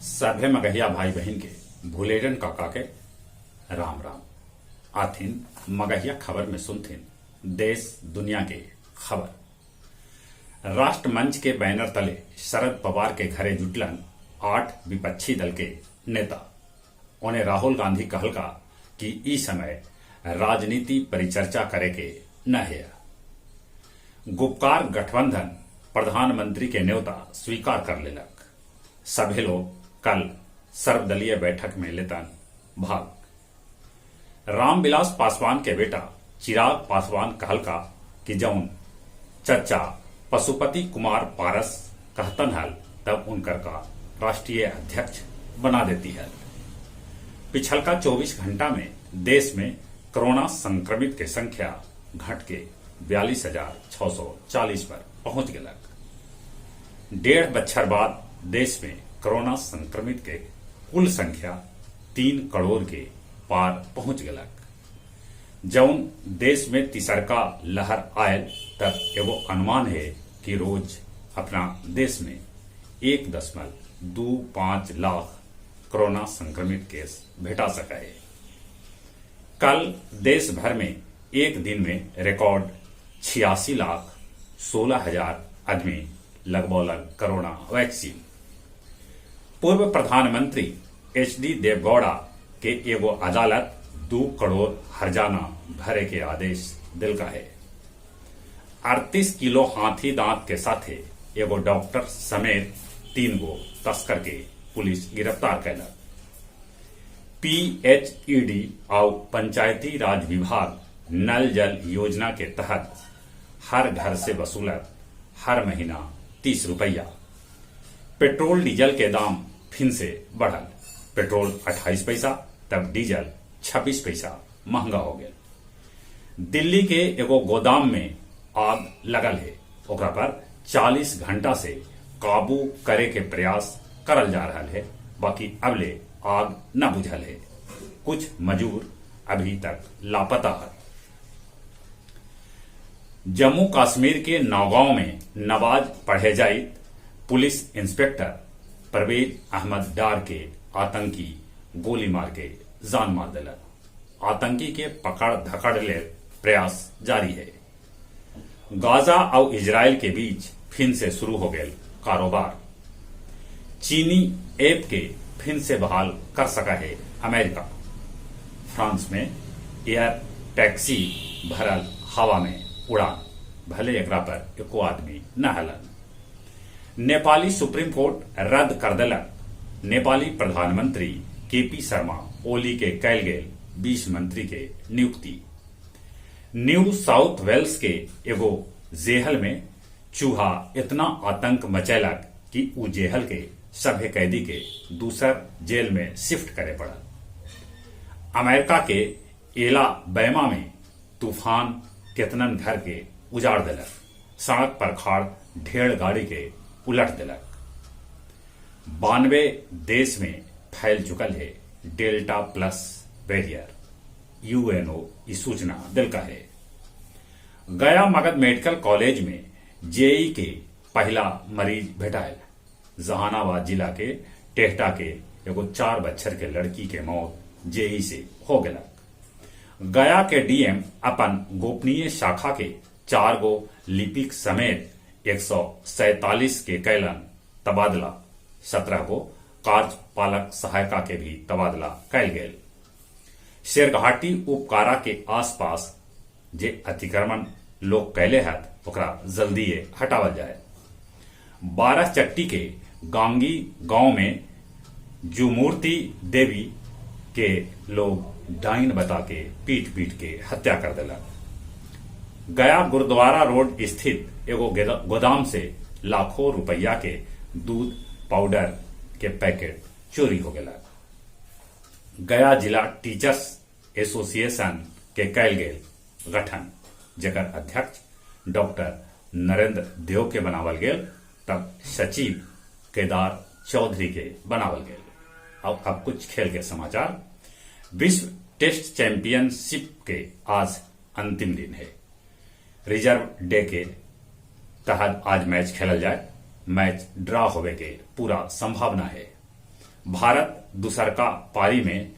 सभे मगहिया भाई बहिन के भुलेरन काका के राम राम। आथिन मगहिया खबर में सुनथिन देश दुनिया के खबर। राष्ट्र मंच के बैनर तले शरद पवार के घरे जुटलन 8 विपक्षी दल के नेता। उन्हें राहुल गांधी कहलका कि ई समय राजनीति परिचर्चा करे के न है। गुपकार गठबंधन प्रधानमंत्री के न्योता स्वीकार कर लेलक। सभे लोग कल सर्वदलीय बैठक में लेतन भाग। रामविलास पासवान के बेटा चिराग पासवान कहलका कि जौन चचा पशुपति कुमार पारस कहतन हल तब उनकर का राष्ट्रीय अध्यक्ष बना देती है। पिछलका 24 घंटा में देश में कोरोना संक्रमित के संख्या घट के 42,640 पर पहुंच गलक। 1.5 बच्छर बाद देश में कोरोना संक्रमित के कुल संख्या 3 करोड़ के पार पहुंच गलक। जौन देश में तीसरका लहर आयल तब एगो अनुमान है कि रोज अपना देश में 1.25 लाख कोरोना संक्रमित केस भेटा सका है। कल देश भर में एक दिन में रिकॉर्ड 86,16,000 आदमी लगबौलन कोरोना वैक्सीन। पूर्व प्रधानमंत्री एच.डी. देवगौड़ा के एगो अदालत 2 करोड़ हर्जाना भरे के आदेश दिलका है। 38 किलो हाथी दांत के साथे एगो डॉक्टर समेत 3 गो तस्कर के पुलिस गिरफ्तार कैलक। पीएचईडी और पंचायती राज विभाग नल जल योजना के तहत हर घर से वसूलत हर महीना 30 रुपया। पेट्रोल डीजल के दाम फिर से बढ़ल। पेट्रोल 28 पैसा तब डीजल 26 पैसा महंगा हो गया। दिल्ली के एगो गोदाम में आग लगल है। ओकरा पर 40 घंटा से काबू करे के प्रयास करल जा रहा है, बाकी अबले आग न बुझल है। कुछ मजूर अभी तक लापता है। जम्मू कश्मीर के नौगांव में नमाज पढ़े जाइत पुलिस इंस्पेक्टर परवेज अहमद डार के आतंकी गोली मार के जान मार दिलक। आतंकी के पकड़ धकड़ ले प्रयास जारी है। गाजा और इजराइल के बीच फिर से शुरू हो गए कारोबार। चीनी ऐप के फिर से बहाल कर सका है अमेरिका। फ्रांस में एयर टैक्सी भरल हवा में उड़ान, भले एकरा पर एको आदमी न हलन। नेपाली सुप्रीम कोर्ट रद्द कर दिलक नेपाली प्रधानमंत्री केपी शर्मा ओली के कैल गेल 20 मंत्री के नियुक्ति। न्यू साउथ वेल्स के एगो जेहल में चूहा इतना आतंक मचैलक कि उ जेहल के सभे कैदी के दूसर जेल में शिफ्ट करे पड़ल। अमेरिका के एलाबैमा में तूफान केतनन घर के उजाड़ दिलक। सड़क पर खाड़ ढेर गाड़ी के उलट दिलक। 92 देश में फैल चुकल है डेल्टा प्लस वेरियर। यूएनओ की सूचना दिलका है। गया मगध मेडिकल कॉलेज में जेई के पहला मरीज भेटायल। जहानाबाद जिला के टेहटा के एगो 4 बच्छर के लड़की के मौत जेई से हो गया। गया के डीएम अपन गोपनीय शाखा के 4 गो लिपिक समेत 147 के कैलन तबादला। 17 गो कार्यपालक सहायता के भी तबादला कैल गेल। शेरघाटी उपकारा के आसपास जे अतिक्रमण लोग कैले हत ओकरा जल्दीए हटावल जाए। 12 चट्टी के गांगी गांव में जुमूर्ति देवी के लोग डाइन बता के पीट पीट के हत्या कर दिलक। गया गुरुद्वारा रोड स्थित एगो गोदाम से लाखों रुपया के दूध पाउडर के पैकेट चोरी हो गया। गया जिला टीचर्स एसोसिएशन के कैल गेल गठन, जकर अध्यक्ष डॉक्टर नरेंद्र देव के बनावल गेल, तब सचिव केदार चौधरी के बनावल गेल। अब कुछ खेल के समाचार। विश्व टेस्ट चैंपियनशिप के आज अंतिम दिन है। रिजर्व डे के तहत आज मैच खेलल जाए। मैच ड्रा होवे के पूरा संभावना है। भारत दूसरका पारी में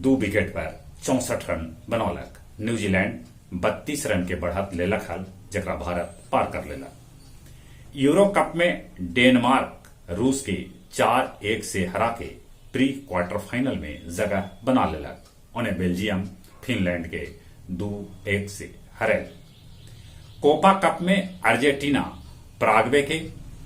2 विकेट पर 64 रन बनौलक। न्यूजीलैंड 32 रन के बढ़त लेलक हल, जकरा भारत पार कर लेलक। यूरो कप में डेनमार्क रूस के 4-1 से हरा के प्री क्वार्टर फाइनल में जगह बना लेलक। ओने बेल्जियम फिनलैंड के 2-1 से हरैल। कोपा कप में अर्जेंटीना पराग्वे के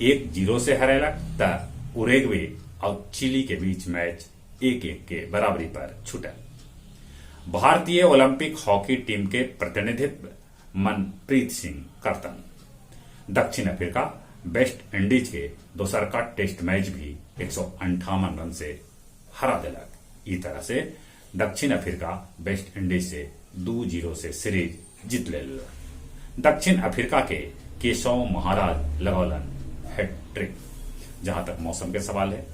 1-0 से हरैलक त उरुग्वे और चिली के बीच मैच 1-1 के बराबरी पर छूटल। भारतीय ओलंपिक हॉकी टीम के प्रतिनिधित्व मनप्रीत सिंह करतन। दक्षिण अफ्रीका वेस्ट इंडीज के दोसरका टेस्ट मैच भी 158 रन से हरा देलक। ई तरह से दक्षिण अफ्रीका वेस्ट इंडीज से 2-0 से सीरीज जीत लेलक। दक्षिण अफ्रीका के केशव महाराज लगौलन हैट्रिक। जहां तक मौसम के सवाल है,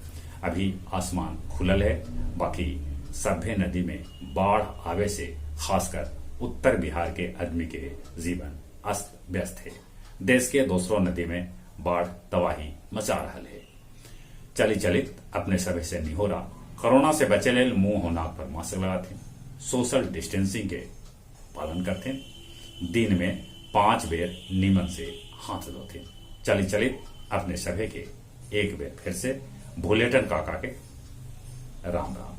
अभी आसमान खुलल है, बाकी सभे नदी में बाढ़ आवे से खासकर उत्तर बिहार के आदमी के जीवन अस्त व्यस्त है। देश के दूसरों नदी में बाढ़ तबाही मचा रहा है। चली चलित अपने सभी से निहोरा, कोरोना से बचे लेल मुंह और नाक पर मास्क लगाते, सोशल डिस्टेंसिंग के पालन करते, दिन में 5 बेर नीमन से हाथ धोते। चली चलित अपने सभी के एक बेर फिर से भोलेटन काका के राम राम।